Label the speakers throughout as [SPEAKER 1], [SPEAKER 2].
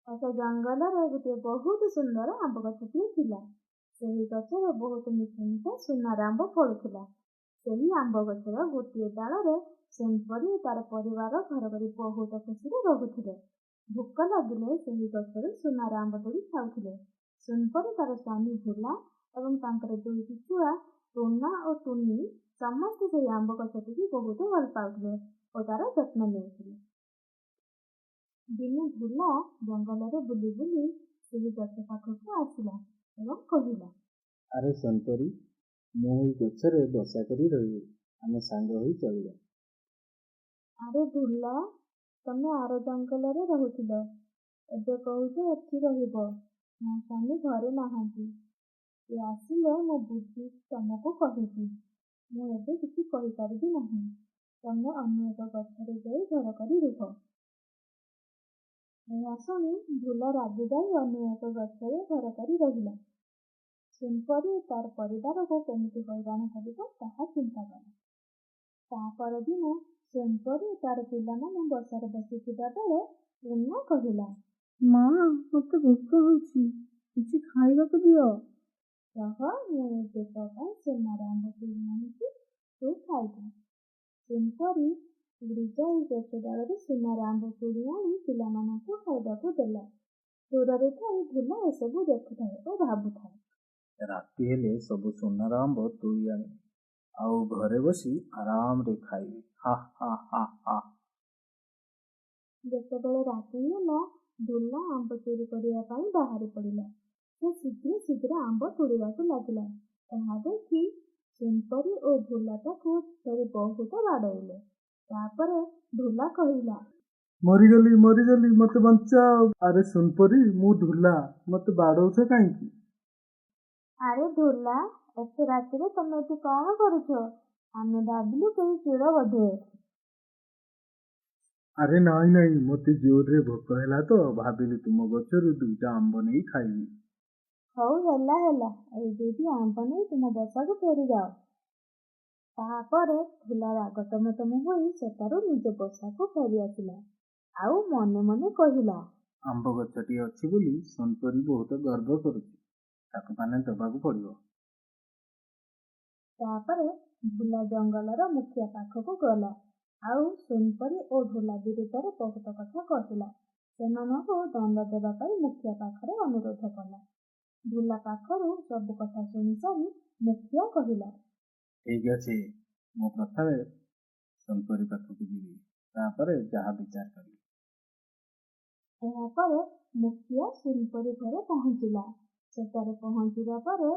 [SPEAKER 1] ଏକ ଜଙ୍ଗଲରେ ଗୋଟିଏ ବହୁତ ସୁନ୍ଦର ଆମ୍ବ ଗଛଟିଏ ଥିଲା। ସେହି ଗଛରେ ବହୁତ ମିଠା ମିଠା ସୁନାର ଆମ୍ବ ଫଳୁଥିଲା। ସେହି ଆମ୍ବ ଗଛର ଗୋଟିଏ ଡାଳରେ ସୋନପରୀ ତାର ପରିବାର ଘର କରି ବହୁତ ଖୁସିରେ ରହୁଥିଲେ। ଭୋକ ଲାଗିଲେ ସେହି ଗଛରୁ ସୁନାର ଆମ୍ବ ତୋଳି ଖାଉଥିଲେ। ସୋନପରୀ, ତାର ସ୍ୱାମୀ ଭୋଲା ଏବଂ ତାଙ୍କର ଦୁଇଟି ଛୁଆ ଟୁନା ଓ ଟୁନି ସମସ୍ତେ ସେହି ଆମ୍ବ ଗଛଟିକୁ ବହୁତ ଭଲ ପାଉଥିଲେ ଓ ତାର ଯତ୍ନ ନେଉଥିଲେ। ଦିନେ ଢୋଲା ଜଙ୍ଗଲରେ ବୁଲି ବୁଲି ସେହି ଗଛ ପାଖକୁ ଆସିଲା ଏବଂ କହିଲା,
[SPEAKER 2] ଆରେ ସୋନପରୀ, ମୁଁ ଏଇ ଗଛରେ ବସା କରି ରହିବି। ଆମେ ସାଙ୍ଗ ହୋଇ ଚଳିବା।
[SPEAKER 1] ଆରେ ଢୋଲା, ତମେ ଆର ଜଙ୍ଗଲରେ ରହୁଥିଲ, ଏବେ କହୁଛ ଏଠି ରହିବ। ମୋ ସ୍ୱାମୀ ଘରେ ନାହାନ୍ତି। ସେ ଆସିଲେ ମୁଁ ବୁଝି ତମକୁ କହିବି। ମୁଁ ଏବେ କିଛି କହିପାରିବି ନାହିଁ। ତମେ ଅନ୍ୟ ଏକ ଗଛରେ ଯାଇ ଘର କରି ରୁହ। ଏହା ଶୁଣି ଢୋଲା ରାଗିଯାଇ ଅନ୍ୟ ଏକ ଗଛରେ ଘର କରି ରହିଲା। ସୋନପରୀ ତାର ପରିବାରକୁ କେମିତି ହଇରାଣ କରିବ ତାହା ଚିନ୍ତା କଲା। ତା ପରଦିନ ସୋନପରୀ ତାର ପିଲାମାନେ ବସାରେ ବସିଥିବା ବେଳେ ଟୁନା କହିଲା,
[SPEAKER 3] ମା, ମୋତେ ଭୋକ ହେଉଛି, କିଛି ଖାଇବାକୁ ଦିଅ।
[SPEAKER 1] ରହ, ମୁଁ ଏବେ ତୋ ପାଇଁ ସୁନାର ଆମ୍ବ ତୋଳି ଆଣୁଛି, ତୁ ଖାଇବୁ। ସୋନପରୀ ଉଡ଼ିଯାଇ ଗଛ ଡାଳରୁ ସୁନାର ଆମ୍ବ ତୋଳି ଆଣି ପିଲାମାନଙ୍କୁ ଖାଇବାକୁ ଦେଲା। ଦୂରରେ ଥାଇ ଢୋଲା ଏସବୁ ଦେଖୁଥାଏ ଓ ଭାବୁଥାଏ,
[SPEAKER 2] ରାତି ହେଲେ ସବୁ ସୁନାର ଆମ୍ବ ତୋଳି ଆଣିବି ଆଉ ଘରେ ବସି ଆରାମରେ ଖାଇବି। ହା ହା ହା ହା।
[SPEAKER 1] ଯେତେବେଳେ ରାତି ହେଲା, ଢୋଲା ଆମ୍ବ ଚୋରି କରିବା ପାଇଁ ବାହାରି ପଡ଼ିଲା। ସେ ଶୀଘ୍ର ଶୀଘ୍ର ଆମ୍ବ ତୋଳିବାକୁ ଲାଗିଲା। ଏହା ଦେଖି ସୋନପରୀ ଓ ଭୋଲା ତାକୁ ଧରି ବହୁତ ବାଡ଼େଇଲେ। ତାପରେ ଢୋଲା କହିଲା,
[SPEAKER 2] ମରିଗଲି, ମରିଗଲି, ମତେ ବଞ୍ଚାଅ। ଆରେ ସୋନପରୀ, ମୁଁ ଢୁଲା, ମତେ ବାଡ଼ଉଛ କାହିଁକି?
[SPEAKER 1] ଆରେ ଢୋଲା, ଏତେ ରାତିରେ ତମେ ଏଠି କଣ କରୁଛ? ଆମେ ଭାବିଲୁ କେହି ଚୋର ବୋଧେ।
[SPEAKER 2] ଆରେ ନାଇଁ ନାଇଁ, ମତେ ଜୋରରେ ଭୋକ ହେଲା ତ ଭାବିଲି ତୁମ ଗଛରୁ ଦୁଇଟା ଆମ୍ବ ନେଇ ଖାଇବି।
[SPEAKER 1] ହଉ ହେଲା ହେଲା, ଏଇ ଦୁଇଟି ଆମ୍ବ ନେଇ ତୁମ ବସାକୁ ଫେରିଯାଅ। ତାପରେ ଢୋଲା ରାଗ ତମ ତମ ହୋଇ ସେଠାରୁ ନିଜ ବସାକୁ ଫେରିଆସିଲା ଆଉ ମନେ ମନେ କହିଲା,
[SPEAKER 2] ଆମ୍ବ ଗଛଟିଏ ଅଛି ବୋଲି ସୋନପରୀ ବହୁତ ଗର୍ବ କରୁଛି। ତାକୁ ପାନେ ଦେବାକୁ ପଡ଼ିବ।
[SPEAKER 1] ତାପରେ ଢୋଲା ଜଙ୍ଗଲର ମୁଖିଆ ପାଖକୁ ଗଲା ଆଉ ସୋନପରୀ ଓ ଢୋଲା ବିରୁଦ୍ଧରେ ବହୁତ କଥା କହିଲା। ସେମାନଙ୍କୁ ଦଣ୍ଡ ଦେବା ପାଇଁ ମୁଖିଆ ପାଖରେ ଅନୁରୋଧ କଲା। ଢୋଲା ପାଖରୁ ସବୁ କଥା ଶୁଣିସାରି ମୁଖିଆ କହିଲା,
[SPEAKER 2] ଠିକ ଅଛି, ମୁଁ ପ୍ରଥମେ ସୋନପରୀ ପାଖକୁ ଯିବି, ତାପରେ ଯାହା ବିଚାର କରିବି।
[SPEAKER 1] ଏହାପରେ ମୁଖିଆ ସୋନପରୀ ଘରେ ପହଞ୍ଚିଲା। ସେଠାରେ ପହଞ୍ଚିବା ପରେ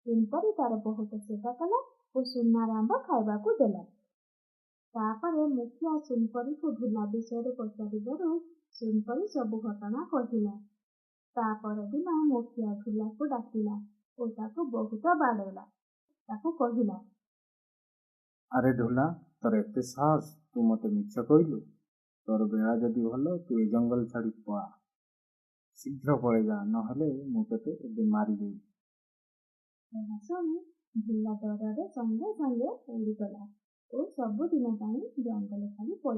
[SPEAKER 1] ସୋନପରୀ ତାର ବହୁତ ସେବା କଲା ଓ ସୁନାର ଆମ୍ବ ଖାଇବାକୁ ଦେଲା। ତାପରେ ମୁଖିଆ ସୋନପରୀକୁ ଢୋଲା ବିଷୟରେ ପଚାରିବାରୁ ସୋନପରୀ ସବୁ ଘଟଣା କହିଲା। ତା ପରଦିନ ମୁଖିଆ ଢୋଲାକୁ ଡାକିଲା ଓ ତାକୁ ବହୁତ ବାଡ଼େଇଲା। ତାକୁ କହିଲା,
[SPEAKER 2] ଆରେ ଢୋଲା, ତୋର ଏତେ ସାହସ, ତୁ ମତେ ମିଛ କହିଲୁ? ତୋର ବେଳା ଯଦି ଭଲ, ତୁ ଏ ଜଙ୍ଗଲ ଛାଡ଼ି ପଳା। ଶୀଘ୍ର ପଳେଇ ଯା, ନହେଲେ ମୁଁ ତୋତେ ଏବେ ମାରିଦେବି।
[SPEAKER 1] ଏହା ଶୁଣି ଢୋଲା ଡରରେ ସଙ୍ଗେ ସଙ୍ଗେ ଉଡ଼ିଗଲା ଓ ସବୁଦିନ ପାଇଁ ଜଙ୍ଗଲ ଛାଡ଼ି ପଳେଇଲା।